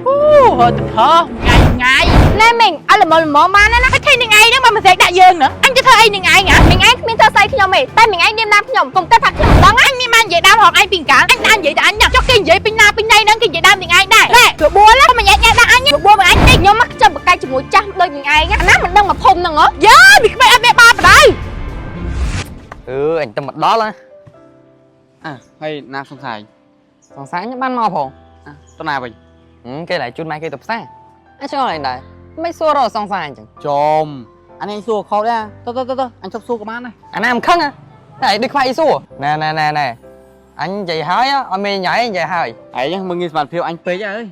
អូហត់ទៅផោថ្ងៃថ្ងៃ ណែមីងឲ្យល្មមល្មមបានណាណា ហើយថៃនឹងឯងហ្នឹងមកមិនស្រែកដាក់យើងណាអញទៅធ្វើអីនឹងឯងហ៎ មីងឯងគ្មានធ្វើស្អីខ្ញុំទេតែមីងឯងនាមណាមខ្ញុំកុំគិតថាខ្ញុំមិនដឹងណា អញមានបាននិយាយដើមហងឯងពីកាលអញដើមនិយាយតែអញចុះគេនិយាយពីណាពីណៃហ្នឹងគេនិយាយដើមនឹងឯងដែរណែរបួលក៏មិនញ៉ែញ៉ែដាក់អញរបួលមកអញតិច ខ្ញុំមកខ្ជិលបកាយជាមួយចាស់ដូចមីងឯងណាមិនដឹងមកភុំហ្នឹងហ៎ យើពីក្មេងអត់មានបាបដៅ អឺអញទៅមកដល់ណា អាហើយណាសង្ស័យ សង្សារខ្ញុំបានមកផង អាទៅណាវិញ ហឹមគេឡៃជូនម៉ែគេទៅផ្សារអញឆ្ងល់ឯងដែរមិនសួររកសង្សារអញ្ចឹង ចំអានេះអញសួរខុសដែរទៅទៅទៅទៅអញជប់សួរក៏បានដែរ អាណាមិនខឹងហ៎តែឯងដូចខ្វាយអីសួរណែណែណែណែអញនិយាយហើយអត់មានញ៉ៃនិយាយហើយ ឯងមើលងាយសមត្ថភាពអញពេកហើយអើយ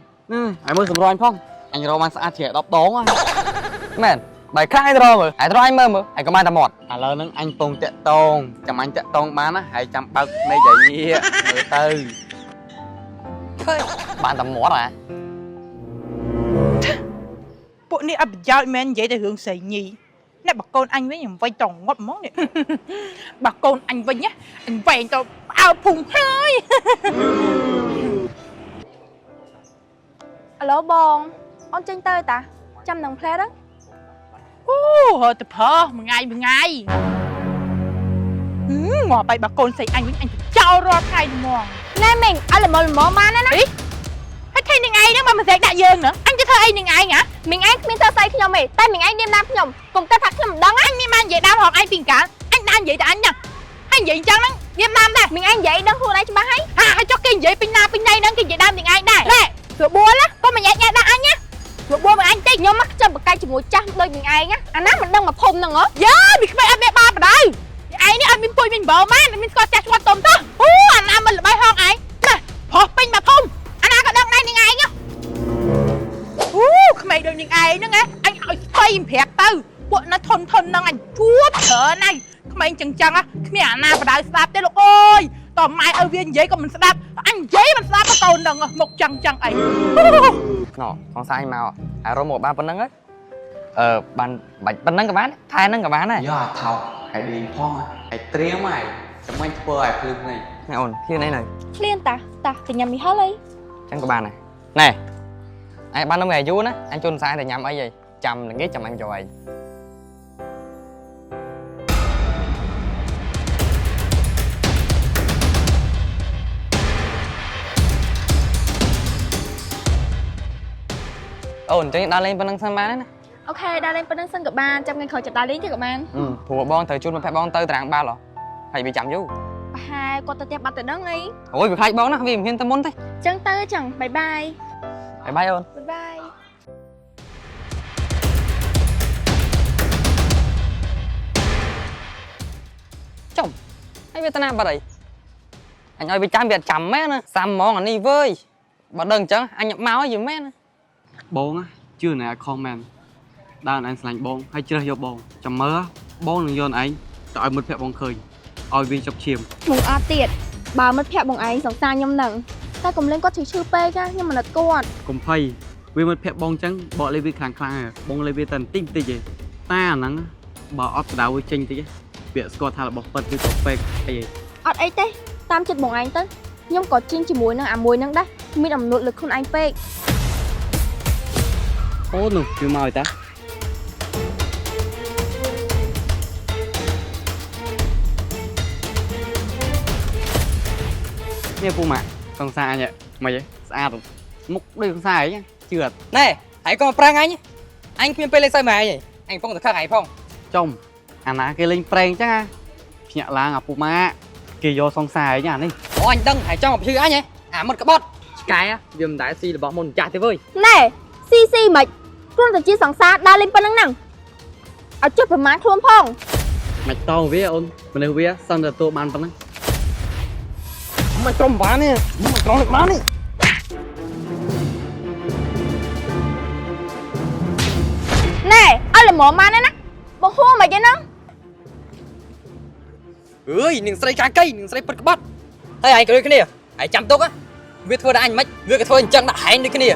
ឯងមើលសម្រន់ផងអញរកបានស្អាតជា10ដងហ៎ មែនបើខ្លាំងឯងទៅរកមើលឯងទៅរកឯងមើលមើលឯងក៏បានតែមាត់ ឥឡូវហ្នឹងអញពងតាក់តងចាំអញតាក់តងបានណាហើយចាំបើកភ្នែកឲ្យងាកមើលទៅ ឃើញបានតែមាត់ហ่ะ ពួកនេះអត់ប្រយោជន៍មែននិយាយតែរឿងស្រីញីអ្នកបើកូនអញវិញខ្ញុំវាយតងងាប់ហ្មងនេះ បើកូនអញវិញណាអញវែងទៅផ្អើលភូមិហើយ អាឡូបងអូនចេញទៅតាចាំនឹងផ្លែហ្នឹង អូហត់ទៅផោមួយថ្ងៃមួយថ្ងៃហឹមងាប់បាយបើកូនស្រីអញវិញអញទៅចោលរាល់ថ្ងៃហ្មង ណែមីងឲ្យល្មមល្មមបានណាណា អីហើយថៃនឹងឯងហ្នឹងមកមិនស្រែកដាក់យើងណាអញទៅធ្វើអីនឹងឯងហ៎ មីងឯងគ្មានធ្វើស្អីខ្ញុំទេតែមីងឯងនាមណាមខ្ញុំកុំគិតថាខ្ញុំមិនដឹងណា អញមានបាននិយាយដើមហងឯងពីកាលអញដើមនិយាយតែអញណាហើយនិយាយអញ្ចឹងហ្នឹងរៀបដើមដែរ មីងឯងនិយាយដឹងខ្លួនឯងច្បាស់ហើយ ហាហើយចុះគេនិយាយពីណាពីណៃហ្នឹងគេនិយាយដើមនឹងឯងដែរណែរបួលក៏មិនញ៉ែញ៉ែដាក់អញណារបួលមកអញតិច ខ្ញុំមកខ្ជិលបកាយជាមួយចាស់ដូចមីងឯងណាអាណាមិនដឹងមកភុំហ្នឹងហ៎ យើពីក្មេងអត់មានបាបដៅឯងនេះអត់មានពុយមានបើម៉ានអត់មានស្គាល់ចាស់ស្គាល់តុំតោះអូអាណាមិនល្បីហងឯងណាប្រុសពេញមកភូមិអាណាក៏ដឹងដែរនឹងឯងអូក្មេងដូចនឹងឯងហ្នឹងណាអញឲ្យស្បៃប្រាប់ទៅពួកណាធនធនហ្នឹងអញជួបច្រើនណាស់ក្មេងចឹងចឹងគ្មានអាណាបដៅស្ដាប់ទេលោកអើយតម៉ែឲ្យវានិយាយក៏មិនស្ដាប់អញនិយាយមិនស្ដាប់កូនហ្នឹងមុខចឹងចឹងអី ណ៎សង្សារអញមកហើយរកមកបានប៉ុណ្្នឹងហើយអឺបានបាច់ប៉ុណ្្នឹងក៏បានថែហ្នឹងក៏បានដែរ យកអាថោហើយដេញផងហើយត្រៀមហើយចាំអញធ្វើឲ្យភ្លឺភ្នែក ណែអូនឃ្លានអីនៅ ឃ្លានតាតាទៅញ៉ាំមីហិលអី ចឹងក៏បានដែរណែឯងបាននៅមួយអាយុណាអញជូនសារតែញ៉ាំអីហីចាំនឹងគេចាំអញយកឯងអូនអញ្ចឹងដើរលេងប៉ុណ្្នឹងសិនបានទេណា OK ដើរលេងប៉ុណ្្នឹងសិនក៏បានចាំថ្ងៃក្រោយចាប់ដើរលេងទៀតក៏បាន អឺព្រោះបងត្រូវជូនមិត្តភក្តិបងទៅតារាងបាល់ហ៎ហើយវាចាំយូរ ប្រហែលគាត់ទៅផ្ទះបាត់ទៅដឹងអី អូយវាខ្លាចបងណាវាមិនហ៊ានទៅមុនទេ ចឹងទៅចឹង bye bye bye bye អូន bye bye ចំហើយវាទៅណាបាត់អីអញឲ្យវាចាំវាអត់ចាំមែនណាសាំហ្មងអានេះវើយបើដឹងអញ្ចឹងអញមកឲ្យយមែនណា បងណាជឿណែអត់ខុសមែនដើរឯងស្រឡាញ់បងហើយជ្រើសយកបងចាំមើលបងនឹងយកឯងទៅឲ្យមិត្តភក្តិបងឃើញឲ្យវាចុកឈាម បងអត់ទៀតបើមិត្តភក្តិបងឯងសង្សារខ្ញុំនឹងតែកុំលេងគាត់ឈឺឈឺពេកណាខ្ញុំមិននឹកគាត់ កុំភ័យវាមិត្តភក្តិបងចឹងបកលេវាខ្លាំងខ្លាំងហើយបងលេវាតែបន្តិចបន្តិចទេតែអាហ្នឹងបើអត់កដៅវាចេញតិចវាស្គាល់ថារបស់ពិតឬក៏ពេកអីទេ អត់អីទេតាមចិត្តបងឯងទៅខ្ញុំក៏ជិញជាមួយនឹងអាមួយនឹងដែរមានអំនួតលើខ្លួនឯងពេក អូនោះវាមកហើយតានេះពូម៉ាក់សង្សារអញហ៎មិនហ៎ស្អាតមុខដូចសង្សារអីជឿអត់ ណែហើយក៏មកប្រាំងអញអញគ្មានពេលលេងសើចមកឯងទេអញកំពុងតែខឹងឯងផង ចំអាណាគេលេងប្រេងចឹងណាភ្ញាក់ឡើងអាពូម៉ាក់គេយកសង្សារអីអានេះ អូអញដឹងហើយចង់មកឈឺអញហ៎អាមិត្តក្បត់ឆ្កែវាមិនដែលស៊ីរបស់មុនម្ចាស់ទេវើយ ណែស៊ីស៊ីមិនគ្រាន់តែជាសង្សារដើរលេងប៉ុណ្្នឹងហ្នឹងឲ្យចុះប្រមាណខ្លួនផង មិនតវាអូនមនុស្សវាសឹងតែទទួលបានប៉ុណ្ណឹង មិនក្រុមបានទេមិនក្រុមបានទេ ណែឲ្យល្មមបានហើយណាបងហួរមិនឯហ្នឹង អើយនឹងស្រីកាកៃនឹងស្រីពិតក្បត់ហើយឯងក៏ដូចគ្នាឯងចាំទុកវាធ្វើដល់អញមិនវាក៏ធ្វើអញ្ចឹងដាក់ហែងដូចគ្នា